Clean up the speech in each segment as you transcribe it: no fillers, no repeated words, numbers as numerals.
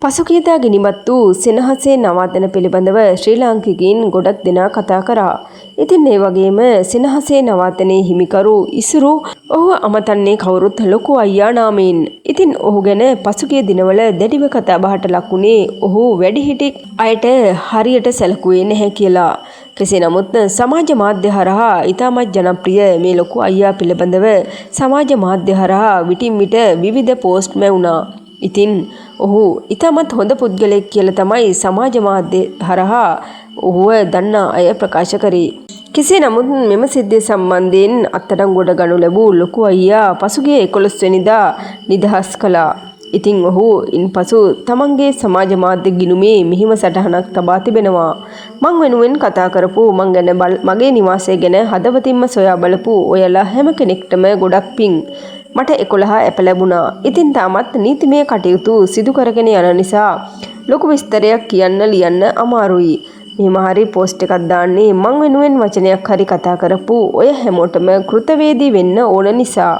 පසුගියදා ගිනිබත් වූ සෙනහසේ නවාතැන පිළිබඳව ශ්‍රී ලාංකිකයින් ගොඩක් දෙනා කතා කරා. ඉතින් ඒ වගේම සෙනහසේ නවාතැනේ හිමිකරු ඉසුරු ඔහුව අමතන්නේ කවුරුත් ලොකු අයියා නාමයෙන්. ඉතින් ඔහු ගැන පසුගිය දිනවල දැඩිව කතා බහට ලක් වුණේ ඔහු වැඩිහිටි අයට හරියට සැලකුවේ නැහැ කියලා. කෙසේ නමුත් සමාජ මාධ්‍ය හරහා ඉතාමත් ජනප්‍රිය මේ ලොකු අයියා පිළිබඳව සමාජ මාධ්‍ය හරහා විටින් විට විවිධ පෝස්ට් මැවුණා. ඉතින් ඔහු ඉතාමත් හොඳ පුද්ගලයෙක් කියලා තමයි සමාජ මාධ්‍ය හරහා ඔහුව දන්නා අය ප්‍රකාශ කරේ. කෙසේ නමුත් මෙම සිද්ධිය සම්බන්ධයෙන් අත්අඩංගුවට ගනු ලැබූ ලොකු අයියා පසුගිය 11 වෙනිදා නිදහස් කළා. ඉතින් ඔහු ඉන්පසු තමන්ගේ සමාජ මාධ්‍ය ගිණුමේ මෙහිම සටහනක් තබා තිබෙනවා. මං වෙනුවෙන් කතා කරපු, මං ගැන, මගේ නිවාසය ගැන හදවතින්ම සොයා බලපු ඔයාලා හැම කෙනෙක්ටම ගොඩක් පිං. මට 11 ඇප ලැබුණා. ඉතින් තාමත් නීතිමය කටයුතු සිදු කරගෙන යන නිසා ලොකු විස්තරයක් කියන්න ලියන්න අමාරුයි. මෙහෙම හරි පෝස්ට් එකක් දාන්නේ මං වෙනුවෙන් වචනයක් හරි කතා කරපු ඔය හැමෝටම කෘතවේදී වෙන්න ඕන නිසා.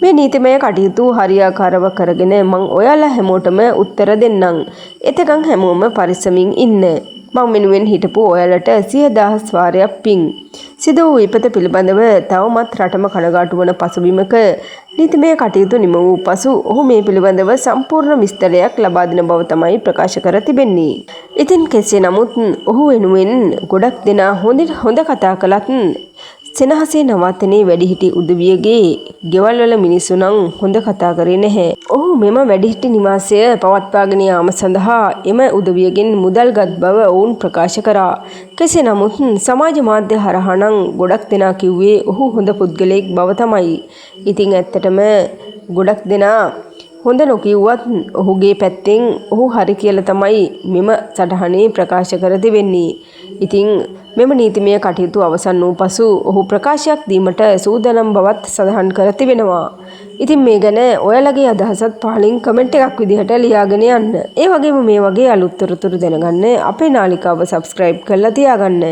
මේ නීතිමය කටයුතු හරියාකාරව කරගෙන මං ඔයාලා හැමෝටම උත්තර දෙන්නම්. එතකන් හැමෝම පරිස්සමින් ඉන්න. මං වෙනුවෙන් හිටපු ඔයාලට සිය දහස් වාරයක් පිං. සිදු වූ විපත පිළිබඳව තවමත් රටම කනගාටු වන පසුබිමක නීතිමය කටයුතු නිම වූ පසු ඔහු මේ පිළිබඳව සම්පූර්ණ විස්තරයක් ලබා දෙන බව තමයි ප්‍රකාශ කර තිබෙන්නේ. ඉතින් කෙසේ නමුත් ඔහු වෙනුවෙන් ගොඩක් දෙනා හොඳ කතා කළත් සෙනහසේ නවාතැනේ වැඩිහිටි උදවියගේ ගෙවල් වල මිනිස්සු නම් හොඳ කතා කරේ නැහැ. ඔහු මෙම වැඩිහිටි නිවාසය පවත්වාගෙන යාම සඳහා එම උදවියගෙන් මුදල් ගත් බව ඔවුන් ප්‍රකාශ කරා. කෙසේ නමුත් සමාජ මාධ්‍ය හරහා නම් ගොඩක් දෙනා කිව්වේ ඔහු හොඳ පුද්ගලයෙක් බව තමයි. ඉතින් ඇත්තටම ගොඩක් දෙනා හොඳ නොකිව්වත් ඔහුගේ පැත්තෙන් ඔහු හරි කියලා තමයි මෙම සටහනේ ප්‍රකාශ කර තිබෙන්නේ. ඉතින් මෙම නීතිමය කටයුතු අවසන් වූ පසු ඔහු ප්‍රකාශයක් දීමට සූදානම් බවත් සඳහන් කර තිබෙනවා. ඉතින් මේ ගැන ඔයාලගේ අදහසත් පහලින් කමෙන්ට් එකක් විදිහට ලියාගෙන යන්න. ඒ වගේම මේ වගේ අලුත් තොරතුරු දැනගන්න අපේ නාලිකාව සබ්ස්ක්‍රයිබ් කරලා තියාගන්න.